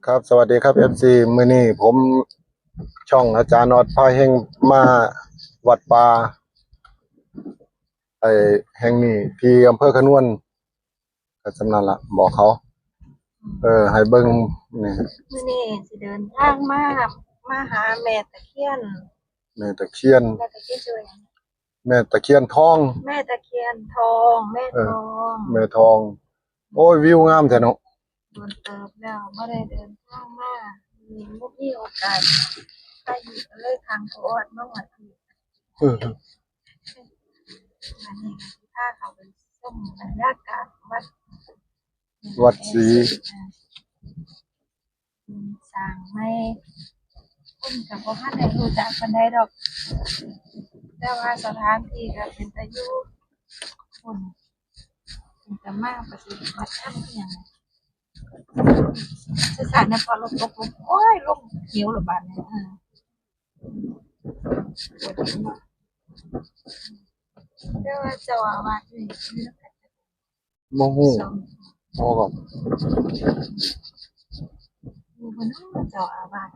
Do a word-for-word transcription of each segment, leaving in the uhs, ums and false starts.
ครับ สวัสดีครับ เอฟซี มื้อนี้ผมช่องอาจารย์ออดพาเฮงมาวัดป่า ไอ้แห่งนี้ที่อำเภอขนวน ก็สำนั้นละ บอกเขา เออ ให้เบิ่งนี่ มื้อนี้สิเดินทางมา มาหาแม่ตะเคียน แม่ตะเคียน แม่ตะเคียนชื่อหยัง แม่ตะเคียนทอง แม่ตะเคียนทอง แม่ เออ ทอง แม่ทอง โอ้ย วิวงามแท้เนาะ โดนเติบแล้วบ่ได้เดินทางมา มี บ่มีโอกาส ไปอยู่ก็เลยทางโคออดมาวัดอีก เออ อันนี้ก็สิพาเขาไปชมบรรยากาศวัด วัดศรี อืม สร้างใหม่ คนก็บ่ทันได้รู้จักปานใดดอก แต่ว่าสถานที่ก็เป็นตาอยู่ คนก็มาปฏิบัติธรรมอหยัง สถานพอลงตกลง โอ้ย ลงเหวละบาดนี้ เออ แต่ว่าเจ้าอาวาสนี่ บ่ฮู้ สอง บ่ครับ อยู่บนนั้นเจ้าอาวาส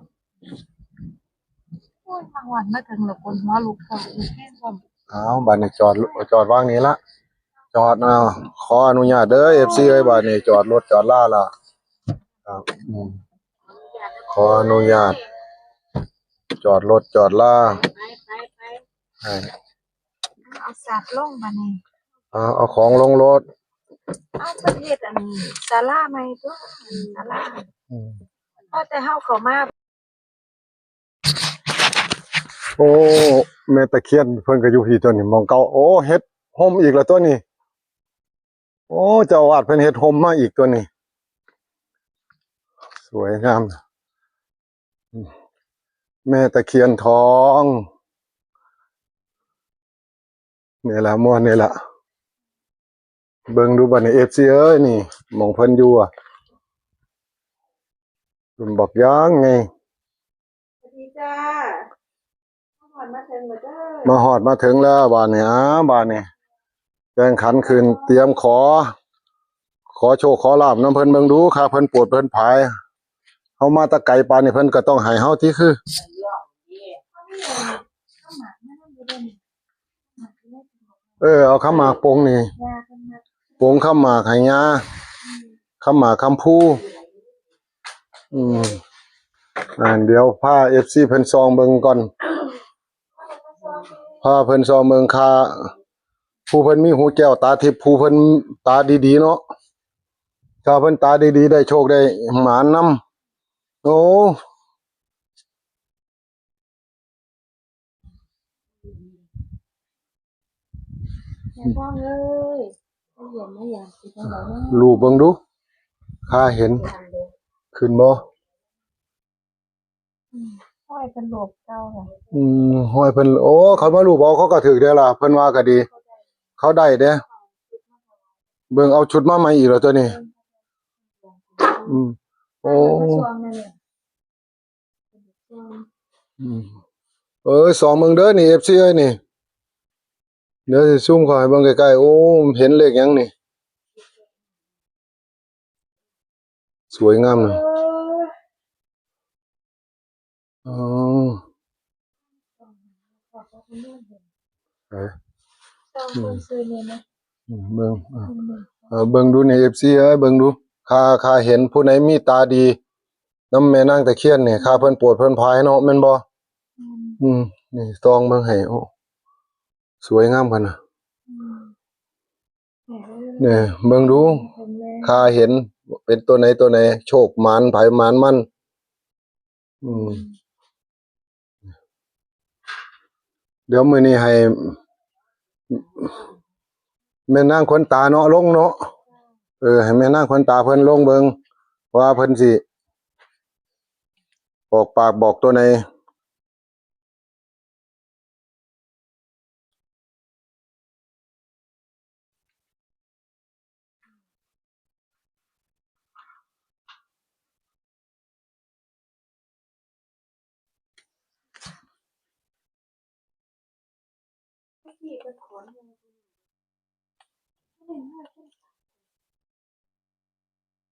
โอ้ย มาฮอดมาถึงแล้ว ขนหัวลุก ขนลุกแฮงพร้อม อ้าว บัดนี้จอด จอดวางนี่ละ จอด อ้าว ขออนุญาตเด้อ เอฟซี เอ้ย บัดนี้จอดรถจอดลาละ ครับ อืม ขออนุญาต จอดรถจอดลา ไป ไป ไป ให้ เอาสัตว์ลงบัดนี้ เอา เอาของลงรถ เอาประเทศอันศาลาใหม่ตัว ศาลา อืม พอแต่เฮาเข้ามา โอ้ แม่ตะเคียนเพิ่นก็อยู่พี้ตัวนี้ หม่องเก่า โอ้ เฮ็ดโฮมอีกแล้วตัวนี้ โอ้ เจ้าอาวาสเพิ่นเฮ็ดโฮมมาอีกตัวนี้ สวยงาม แม่ตะเคียนทอง นี่ละ ม่วนนี่ละ เบิ่งดูบัดนี้ เอฟซี เอ้ย นี่ หม่องเพิ่นอยู่อะ รุ่นบักยางไง สวัสดีจ้า มาฮอดมาถึงแล้วเด้อ มาฮอดมาถึงแล้ว บาดนี้ อ้า บาดนี้ แต่งขันขึ้น เตรียมขอ ขอโชคขอลาภนำเพิ่นเบิ่งดู ค่ะ เพิ่นโปรดเพิ่นผาย เฮามาแต่ไกลปานนี้ เพิ่นก็ต้องให้เฮาติคือ เออ เอาขันหมากปงนี่ ปงขันหมากให้ย่า ขันหมากคำภู อืม อ่า เดี๋ยวพา เอฟซี เพิ่นส่องเบิ่งก่อน พาเพิ่นส่องเบิ่ง ค่ะ ผู้เพิ่นมีหูแก้วตาทิพย์ ผู้เพิ่นตาดีๆ เนาะ ถ้าเพิ่นตาดีๆ ได้โชคได้หมานนำ โอ้ แม่พ่อเอ้ย ไม่เห็นไม่อยากสิไปไหนนะ ลูบเบิ่งดู ค่ะ เห็น ขึ้นบ่ อืม ห้อยเป็นหลวงเก่าอะ อืม ห้อยเพิ่น โอ้ เขามาลูบเอา เขาก็ถืกเด้อล่ะ เพิ่นว่าก็ดี เขาได้เด้ เบิ่งเอาชุดมาใหม่อีกแล้วตัวนี้ อืม โอ้ อืม เอ้ย ส่องเบิ่งเด้อนี่ เอฟซี เอ้ยนี่ เดี๋ยวสิซูมเข้าให้เบิ่งใกล้ๆ โอ้ เห็นเลขหยังนี่ สวยงามนะ เออ อ๋อ เอ้ย ส่องเบิ่งซื่อนี่นะ อืม เบิ่ง อ่ะ อืม เออ เบิ่งดูนี่ เอฟซี เอ้ย เบิ่งดู ค่ะ ค่ะ เห็นผู้ใดมีตาดี นำแม่นางตะเคียนนี่ ค่ะ เพิ่นโปรดเพิ่นผายเนาะ แม่นบ่ อืม อืม นี่ ส่องเบิ่งให้ โอ้ สวยงามขนาด อืม เนี่ย เบิ่งดู ค่ะ เห็นเป็นตัวไหนตัวไหน โชคหมานไผหมานมัน อืม เดี๋ยวมื้อนี้ให้ แม่นางขวัญตาเนาะ ลงเนาะ เออ ให้แม่นางขวัญตาเพิ่นลงเบิ่ง ว่าเพิ่นสิออกปากบอกตัวไหน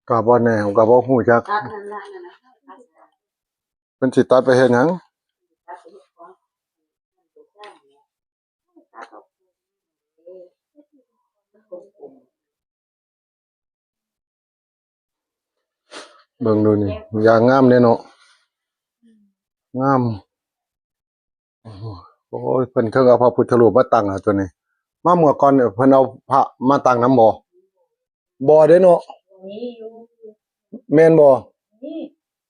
ก็บ่แน่ ก็บ่ฮู้จัก ตัดนั่นล่ะ นั่นล่ะ พิ่นสิตัดไปเฮ็ดหยัง เบิ่งดูนี่ อย่างงามเด้เนาะ งาม โอ้ย เพิ่นเทิงเอาพระพุทธรูปมาตั้งเอาตัวนี้ มาเมื่อก่อนเนี่ยเพิ่นเอาพระมาตั้งนำบ่ บ่เด้เนาะ มีอยู่ แม่นบ่ มี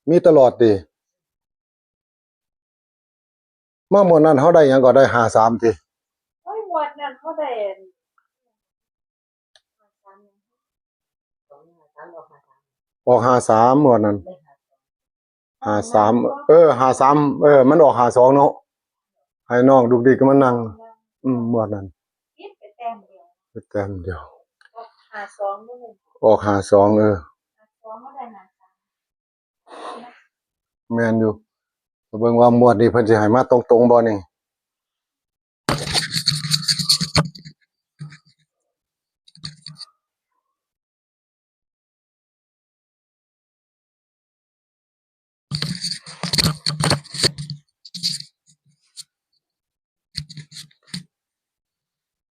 มีตลอดติ มาหมวดนั้นเขาได้หยังก็ได้ห้าสามติ โอ้ย หมวดนั้นเขาได้ ออกห้าสามหมวดนั้น ห้าสาม เออ ห้าสาม เออ มันออกห้าสองเนาะ ให้น้องดุกดิกก็มานั่ง อืม หมวดนั้น ผิดไปแต้มเดียว ไปแต้มเดียว ออกห้าสอง ออกห้าสอง เออ ห้าสอง ก็ได้ห้าสาม แม่นอยู่ เบิ่งว่างวดนี้เพิ่นสิให้มาตรงๆบ่นี่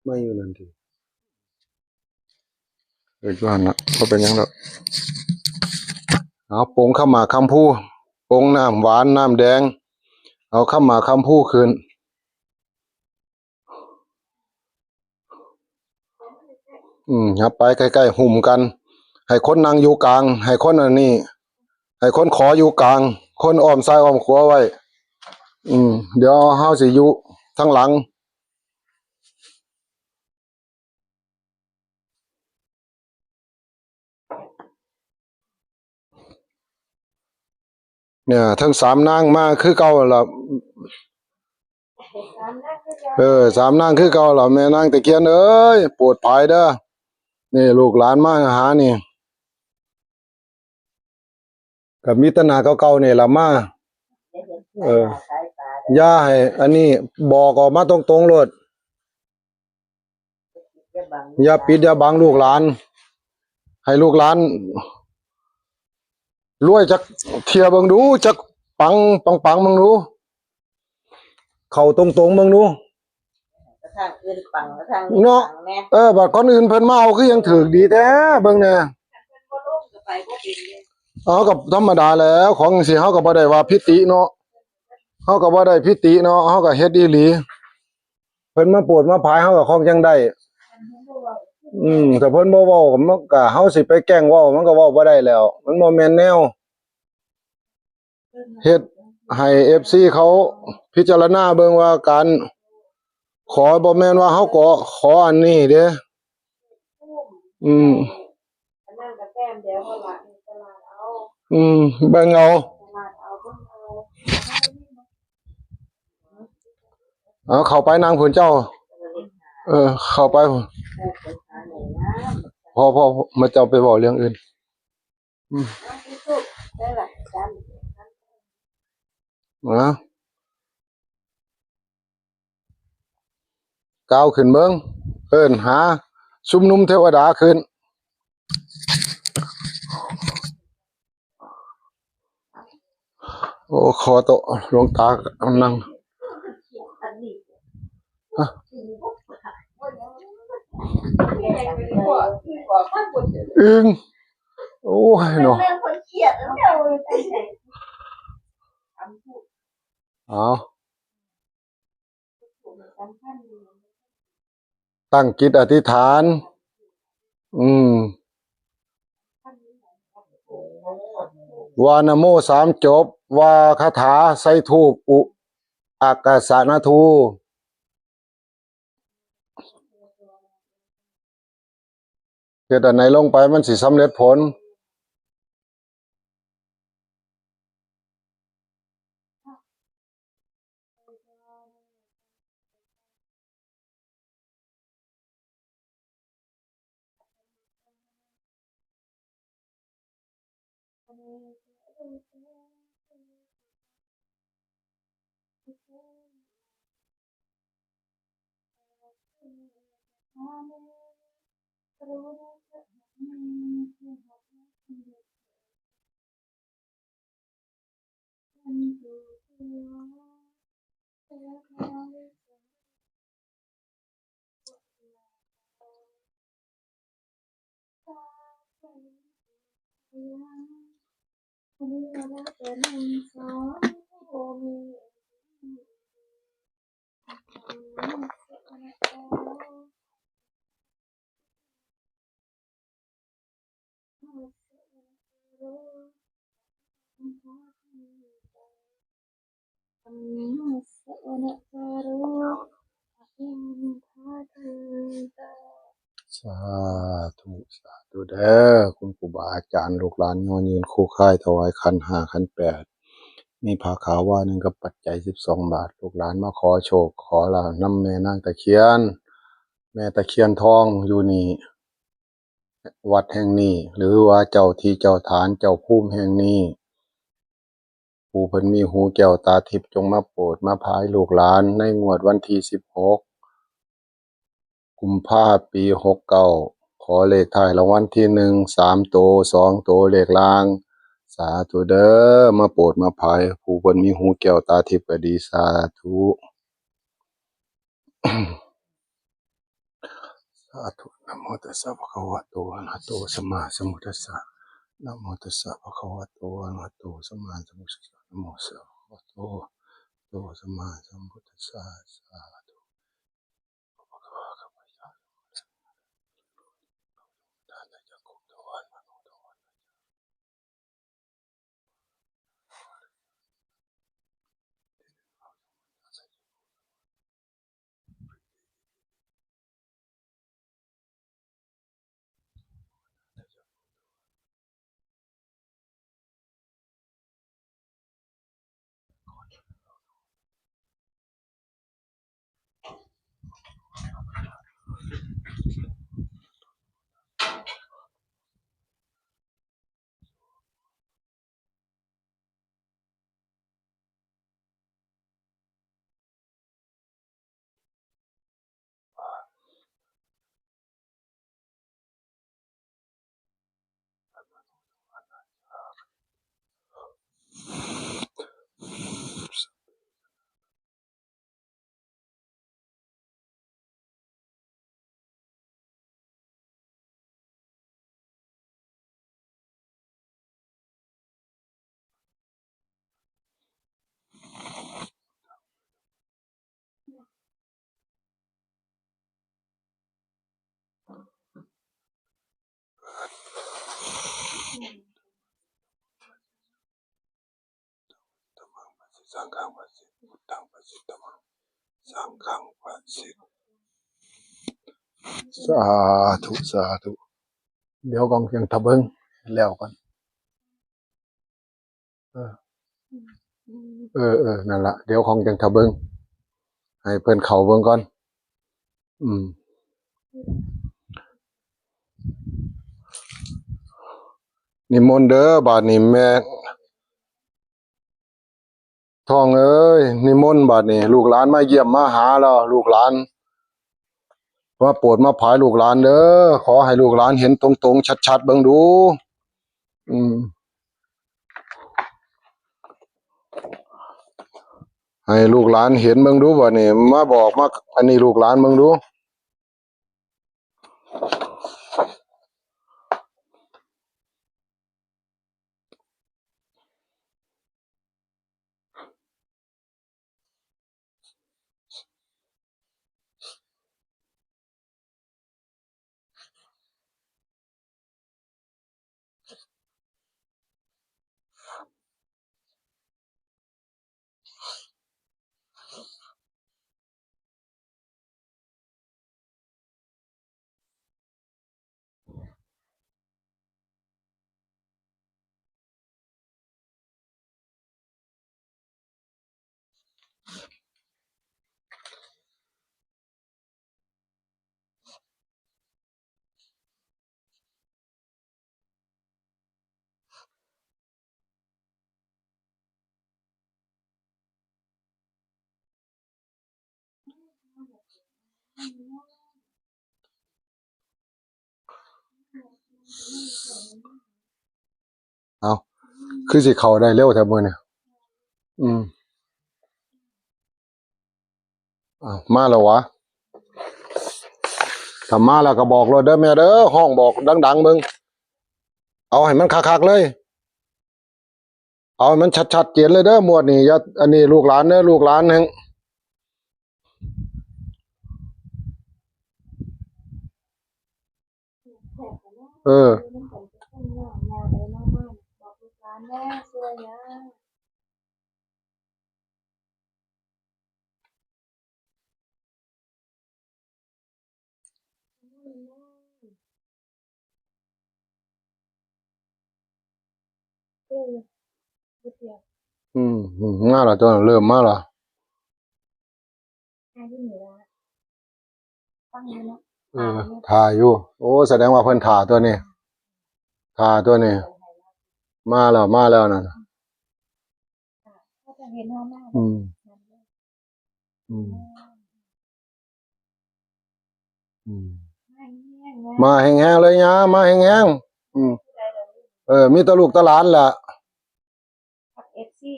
มาอยู่นั่นติ เออ อยู่หั่นน่ะ บ่เป็นหยังดอก เอา ปงข้าวหมากคำภู ปงน้ำหวานน้ำแดง เอาข้าวหมากคำภูขึ้น อืม ครับ ไปใกล้ๆ หุ้มกัน ให้คนนั่งอยู่กลาง ให้คนอันนี้ ให้คนขออยู่กลาง คนอ้อมซ้ายอ้อมขวาไว้ อืม เดี๋ยวเฮาสิอยู่ทางหลัง เนี่ย ทั้งสามนางมาคือเก่าล่ะ เออ สามนางคือเก่าล่ะ แม่นางตะเคียนเอ้ย โปรดภัยเด้อ นี่ลูกหลานมาหานี่ ก็มีแต่หน้าเก่าๆ นี่ล่ะมา เออ อย่าให้อันนี้ บอกออกมาตรงๆ โลด อย่าปิดอย่าบังลูกหลาน ให้ลูกหลาน รวยจักเที่ยเบิ่งดู จักปังปังๆ เบิ่งดู เข้าตรงๆ เบิ่งดู กระทั่งอื่นปัง กระทั่ง เนาะ ปังแน่ เออ บัดคนอื่นเพิ่นมาเอาคือยังถืกดีแท้ เบิ่งแน่ เพิ่นบ่ลงก็ไปบ่เป็นเลย เอา ก็ธรรมดาแหล้ว ของจั่งซี้เฮาก็บ่ได้ว่าผิดติเนาะ เฮาก็บ่ได้ผิดติเนาะ เฮาก็เฮ็ดอีหลี เพิ่นมาโปรดมาผายเฮาก็คงจั่งได้ อืม ถ้าเพิ่นบ่เว้า มันก็ เฮาสิไปแกล้งเว้า มันก็เว้าบ่ได้แล้ว มันบ่แม่นแนว เฮ็ดให้ เอฟซี เขาพิจารณาเบิ่งว่าการขอบ่แม่นว่าเฮาก็ขออันนี้เด้ อืม อันนั้นก็แต้มเดียวเท่านั้น ตลาดเอา อืม เบิ่งเอา ตลาดเอา เบิ่งเอา เอาเข้าไปนั่งพุ้นเจ้า เออ เข้าไปพุ้น พอ พอ มาเจ้าไปเว้าเรื่องอื่น อืม นะ ก้าวขึ้นเบิ่ง เอิ้นหาชุมนุมเทวดาขึ้น โอ้ ขอโต๊ะหลวงตานั่ง อึ้ง โอ้ยเนาะ เอา ตั้งจิตอธิษฐาน อืม ว่านะโมสามจบ ว่าคาถาใส่ธูป อุ อากาสะนะธู เฮ็ดอันไหนลงไปมันสิสำเร็จผล สาธุ สาธุเด้อ คุณครูบาอาจารย์ ลูกหลานย่อยืนคู่ค่ายถวายขันห้าขันแปด มีผ้าขาวว่าหนึ่งกับปัจจัยสิบสองบาท ลูกหลานมาขอโชคขอลาภนำแม่นางตะเคียน แม่ตะเคียนทองอยู่นี่ วัดแห่งนี้ หรือว่าเจ้าที่เจ้าฐานเจ้าภูมิแห่งนี้ ผู้เพิ่นมีหูแก้วตาทิพย์จงมาโปรดมาผายลูกหลานในงวดวันที่สิบหก กุมภาปีหกเก้า ขอเลขท้ายรางวัลที่หนึ่ง สามโต สองโต เลขล่าง สาธุเด้อ มาโปรดมาผาย ผู้เพิ่นมีหูแก้วตาทิพย์ก็ดี สาธุ สาธุ นะโมตัสสะ ภะคะวะโต อะระหะโต สัมมาสัมพุทธัสสะ นะโมตัสสะ ภะคะวะโต อะระหะโต สัมมาสัมพุทธัสสะ นะโมตัสสะ ภะคะวะโต อะระหะโต สัมมาสัมพุทธัสสะ สาธุ สาธุ สาธุ เดี๋ยวกองเสียงทะเบิงแล้วก่อน เออ เออ เออ นั่นละ เดี๋ยวของจังทะเบิง ให้เพิ่นเข้าเบิ่งก่อน อืม นิมนต์เด้อ บาดนี้แม่ทองเอ้ย นิมนต์บาดนี้ ลูกหลานมาเยี่ยมมาหาแล้ว ลูกหลาน มาโปรดมาผายลูกหลานเด้อ ขอให้ลูกหลานเห็นตรงๆ ชัดๆ เบิ่งดู อืม ให้ลูกหลานเห็นเบิ่งดู บาดนี้ มาบอกมา อันนี้ลูกหลานเบิ่งดู เอา คือสิเข้าได้เร็วแท้มื้อนี้ อืม อ่ะ มาแล้ววะ ถ้ามาแล้วก็บอกโลดเด้อแม่เด้อ ฮ้องบอกดังๆ เบิ่ง เอาให้มันคักๆ เลย เอาให้มันชัดๆ เจนเลยเด้อ งวดนี้ อย่า อันนี้ลูกหลานเด้อ ลูกหลานแห่ง เออ อืม อืม มาแล้ว ตัวนั้นเริ่มมาแล้ว ถ่ายอยู่นี่ล่ะ ฟังอยู่เนาะ เออ ถ่ายอยู่ ถ่ายอยู่ โอ้ แสดงว่าเพิ่นถ่าตัวนี้ ถ่าตัวนี้ มาแล้ว มาแล้วนั่น ค่ะ ก็จะเห็นเฮามา อืม อืม อืม มาแฮงๆ เลยยา มาแฮงๆ อืม เออ มีแต่ลูกแต่หลานล่ะ กับ เอฟซี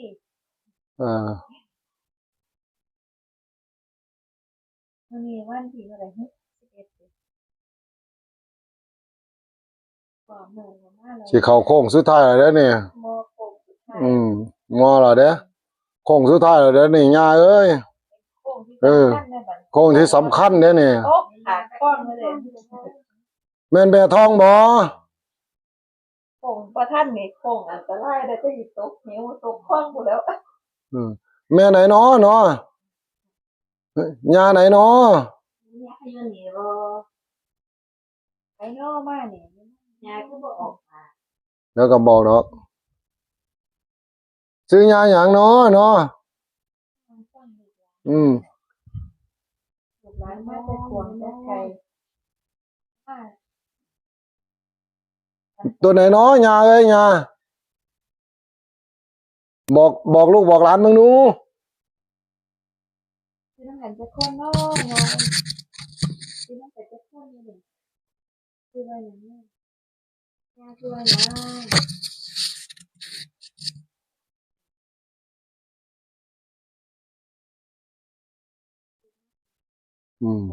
เออ มื้อนี้วันที่เท่าไหร่ หก สิบเอ็ด สิเข้าโค้งสุดท้ายแล้วเด้อนี่ มอโค้งสุดท้าย อืม มอแล้วเด้อ โค้งสุดท้ายแล้วเด้อนี่ ย่าเอ้ย โค้งที่ เออ สำคัญเด้อบัดนี้ โค้งที่สำคัญเด้อนี่ ตกขาดข้องเลย แม่นแม่ทองบ่ โค้งบ่ทันนี่ โค้งอันตรายเด้อ จะสิตกเหวตกข้องพู้นแหล้ว อืม แม่ไหนน้อเนาะ ย่าไหนน้อ ย่าอยู่นี่บ่ ไปน้อมานี่ ย่าคือบ่ออกมา แล้วก็บอกดอก ชื่อย่าหยังน้อเนาะ อืม ลูกหลานมาแต่กวางแต่ไกล ตัวไหนน้อย่าเอ้ยย่า บอก บอกลูกบอกหลานมึงดู ชื่อนำกันจักคนน้อ ย่า ชื่อนำกันจักคนนี่ ชื่อว่าหยังน้อ ย่าชื่อว่าหยัง อืม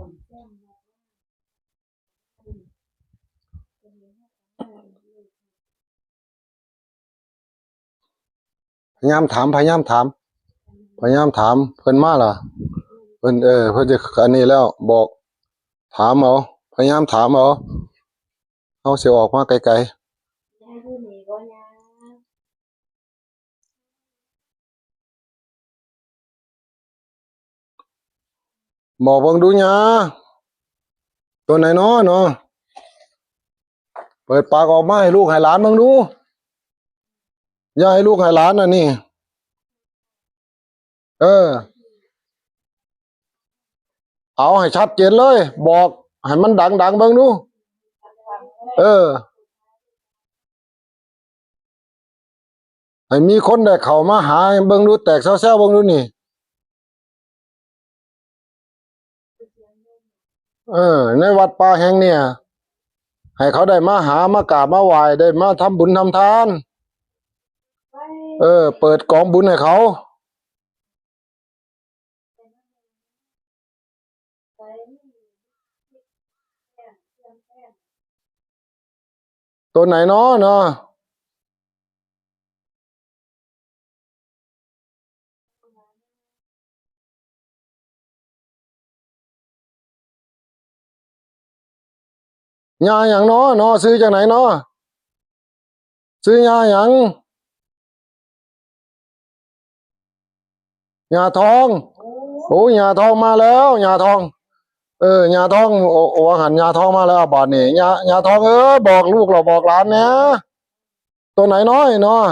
พยายามถาม พยายามถาม พยายามถาม เพิ่นมาล่ะ เพิ่น เออ เพิ่นจะอันนี้แล้ว บอก ถามเอา พยายามถามเอา เฮาสิออกมาไกลๆ บอกเบิ่งดูหยา ตัวไหนน้อเนาะ เปิดปากออกมาให้ลูกให้หลานเบิ่งดู อย่าให้ลูกให้หลานน่ะนี่ เออ เอาให้ชัดเจนเลย บอกให้มันดังๆ เบิ่งดู เออ ให้มีคนได้เข้ามาหาเบิ่งดู แตกแซวๆ เบิ่งดูนี่ เออ ในวัดป่าแห่งเนี่ย ให้เขาได้มาหามากราบมาไหว้ ได้มาทำบุญทำทาน เออ เปิดกองบุญให้เขา ตัวไหนน้อเนาะ หยาหยังน้อเนาะ ชื่อจั่งไหนน้อ ชื่อหยาหยัง หยาทอง โอ้ หยาทองมาแล้ว หยาทอง เออ หยาทอง โอ้ โอ้ หันหยาทองมาแล้ว บาดนี้ หยา หยาทองเอ้ย บอกลูกเราบอกหลานเนี่ย ตัวไหนน้อยเนาะ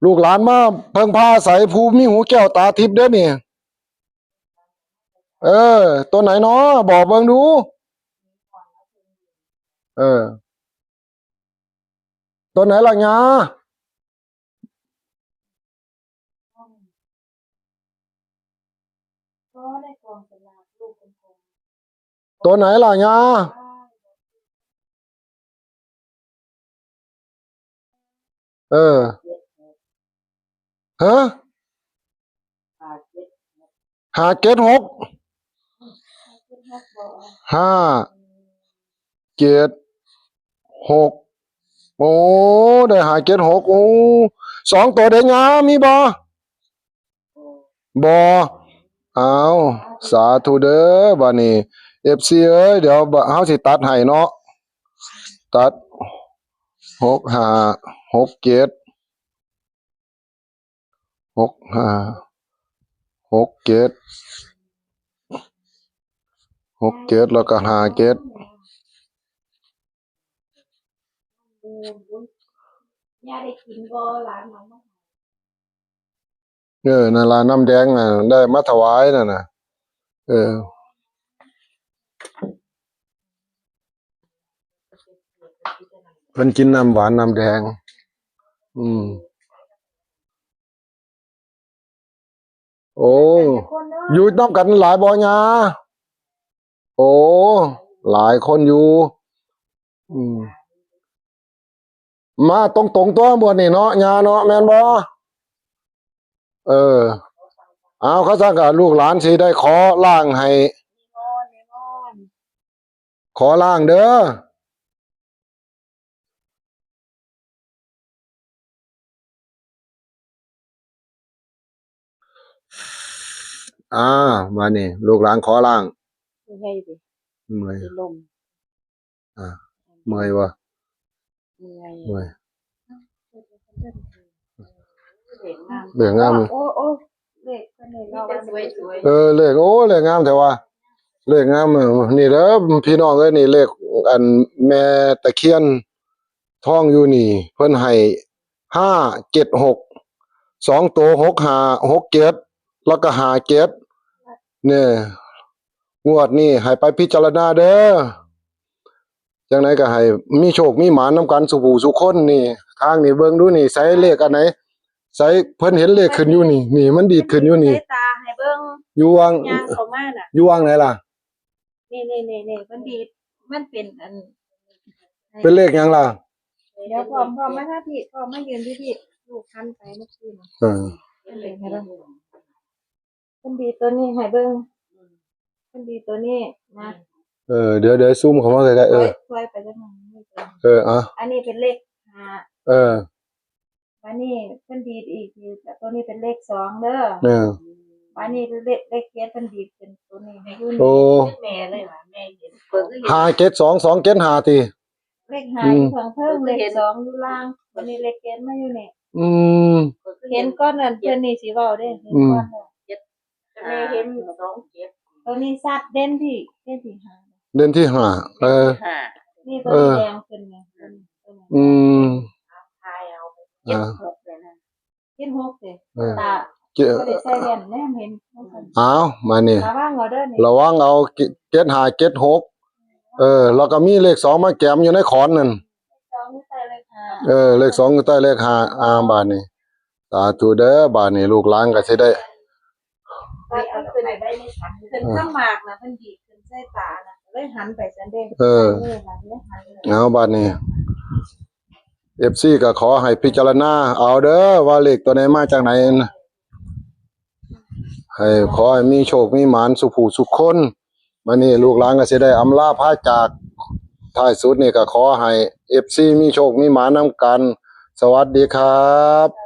ลูกหลานมาเพิ่งพาอาศัยผู้มีหูแก้วตาทิพย์เด้อนี่ เออ ตัวไหนเนาะ บอกเบิ่งดู เออ ตัวไหนล่ะหยา ตัวไหนล่ะหยา เออ ฮะ ห้าเจ็ดหก ห้าเจ็ดหก โอ้ ได้ห้าเจ็ดหก โอ้ สองตัวเด้งาม มีบ่ บ่ เอา สาธุเด้อ บาดนี้ เอฟซี เอ้ย เดี๋ยวบะ เฮาสิตัดให้เนาะ ตัด หกห้า หกเจ็ด หกห้า หกเจ็ด หกเจ็ด แล้วก็ห้าเจ็ด ย่าได้กินบ่ หลานเอามา เออ นั่นล่ะ น้ำแดงน่ะ ได้มาถวายนั่นน่ะ เออ เพิ่นกินน้ำหวานน้ำแดง อืม โอ้ อยู่นำกันหลายบ่ ย่า โอ้ หลายคนอยู่ อืม มาตรงๆ ตัวงวดนี้เนาะ ย่าเนาะ แม่นบ่ เออ เอา คันซั้นก็ลูกหลานสิได้ขอล่างให้ ขอล่างเด้อ อ่า มานี่ ลูกหลานขอล่าง เมื่อยสิ เมื่อย สิลม อ่า เมื่อยบ่ เมื่อย เมื่อย เลขงาม เลขงาม โอ้ โอ้ เลขเพิ่นนี่ มีแต่สวยๆ เออ เลข โอ้ เลขงามแท้ว่า เลขงาม เออ นี่เด้อ พี่น้องเอ้ย นี่เลข อันแม่ตะเคียนทองอยู่นี่ เพิ่นให้ ห้าเจ็ดหก สองตัว หกห้า หกเจ็ด แล้วก็ ห้าเจ็ด เนี่ย งวดนี้ให้ไปพิจารณาเด้อ จังใดก็ให้มีโชคมีหมานนำกันสู่ผู้สู่คนนี่ ทางนี่เบิ่งดูนี่ ใส่เลขอันไหน ใส่ เพิ่นเห็นเลขขึ้นอยู่นี่ นี่มันดีดขึ้นอยู่นี่ ใส่ตาให้เบิ่ง อยู่วาง ย่างเข้ามาน่ะ อยู่วางไหนล่ะ นี่ นี่ นี่ นี่ มันดีด มันเป็นอัน เป็นเลขหยังล่ะ เดี๋ยวพร้อม พร้อมมาทางพี่ พร้อมมายืนที่พี่ ลูกหันไปเมื่อกี้น่ะ เออ มันเป็นอะไร เพิ่นดีดตัวนี้ให้เบิ่ง เพิ่นดีดตัวนี้นะ เออ เดี๋ยว เดี๋ยวซูมเข้ามาใกล้ๆ เออ ถอย ถอยไปจักหน่อย เออ อ่ะ อันนี้เป็นเลขห้า เออ อันนี้เพิ่นดีดอีก ตัวนี้เป็นเลขสองเด้อ เออ อันนี้เลข เลขเจ็ดเพิ่นดีดเป็นตัวนี้ โอ้ แม่เลยว่ะ แม่เห็น ห้าเจ็ดสอง สองเจ็ดห้า ติ เลขห้า อืม อยู่ข้างเทิง เลขสองอยู่ล่าง วันนี้เลขเจ็ดมาอยู่นี่ อืม เห็นก่อนนั่น เพิ่นนี่สิเว้าเด้ เห็นก่อนนั่น อืม เจ็ด แม่เห็นสองเจ็ด ตัวนี้ชัด เด่นที่ เด่นที่ห้า เด่นที่ห้า เออ ห้า นี่ตัวนี้ เออ แดงขึ้นไง อืม ถ่ายเอา อ่า เจ็ดหกเลยนะ เจ็ดหกเลย เออ ตา เจ็ด บ่ได้ใส่แว่น แนมเห็น เอา มานี่ ระวังเอาเด้อนี่ ระวังเอา เจ็ดห้า เจ็ดหก เออ แล้วก็มีเลขสองมาแกมอยู่ในขอนนั่น สองอยู่ใต้เลขห้า เออ เลขสองอยู่ใต้เลขห้า อ่า บาดนี้ สาธุเด้อ บาดนี้ลูกหลานก็สิได้ ว่าเพิ่นขึ้นไปในขัน ขึ้นข้างหมากนะ เพิ่นดีดขึ้นใส่ตานะ เลยหันไปซั่นเด้ เออ เออ เลยหันเลย เอา บาดนี้ เอฟซี ก็ขอให้พิจารณาเอาเด้อ ว่าเลขตัวไหนมาจากไหนนะ ให้ ขอให้มีโชคมีหมานสู่ผู้สู่คน บัดนี้ลูกหลานก็สิได้อำลาพาจาก ท้ายสุดนี่ก็ขอให้ เอฟซี มีโชคมีหมานนำกัน สวัสดีครับ